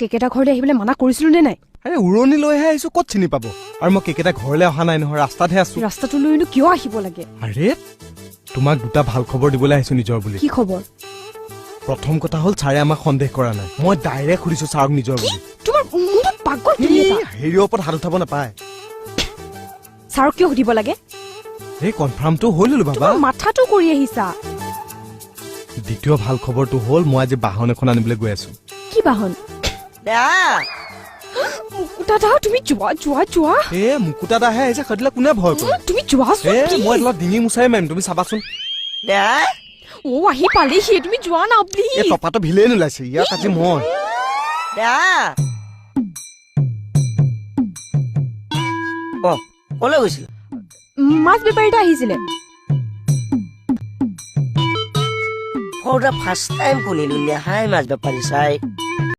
কেকেটা ঘৰলৈ আহিবলৈ মানা কৰিছিলো নে নাই? আৰে, উৰণি লৈহে আহিছো, ক'ত চিনি পাব? আৰু মই কেকেটা ঘৰলৈ অহা নাই নহয়, ৰাস্তাতহে আছো। ৰাস্তাটো লৈনো কিয় আহিব লাগে? আৰে, তোমাক দুটা ভাল খবৰ দিবলৈ আহিছো নিজৰ বুলি। কি খবৰ? প্ৰথম কথা হ'ল, ছাৰে আমাক সন্দেহ কৰা নাই। মই ডাইৰেক্ট সুধিছো ছাৰক নিজৰ বুলি। তোমাৰ মোৰটো পাগল তুমি এই, এটা। হেৰিৰ ওপৰত হাত উঠাব নাপায়। ছাৰক কিয় সুধিব লাগে? এই কনফাৰ্মটো হৈ ললো বাবা। তোমাৰ মাথাটো কৰি আহিছা। দ্বিতীয় ভাল খবৰটো হ'ল, মই আজি বাহন এখন আনিবলৈ গৈ আছো। কি বাহন? দেহা। মুকুতা দা, তুমি যোৱা, যোৱা, যোৱা। এ, মুকুতা দাহে আহিছে, সুধিলে কোনে ভয় কৰে? তুমি যোৱাচোন। এ, please। মই অলপ ডিঙি মোচাৰি মাৰিম, তুমি চাবাচোন। দেহা। অ, আহি পালেহিয়ে, তুমি যোৱা না। এই প্লিজ। টপাটো ভিলেই নোলাইছে ইয়াক আজি মই। দেহা, অ, ক'লৈ গৈছিল? মাছ বেপাৰী এটা আহিছিলে। ফৰ the first time শুনিলো, নেহাই মাছ বেপাৰী চাই।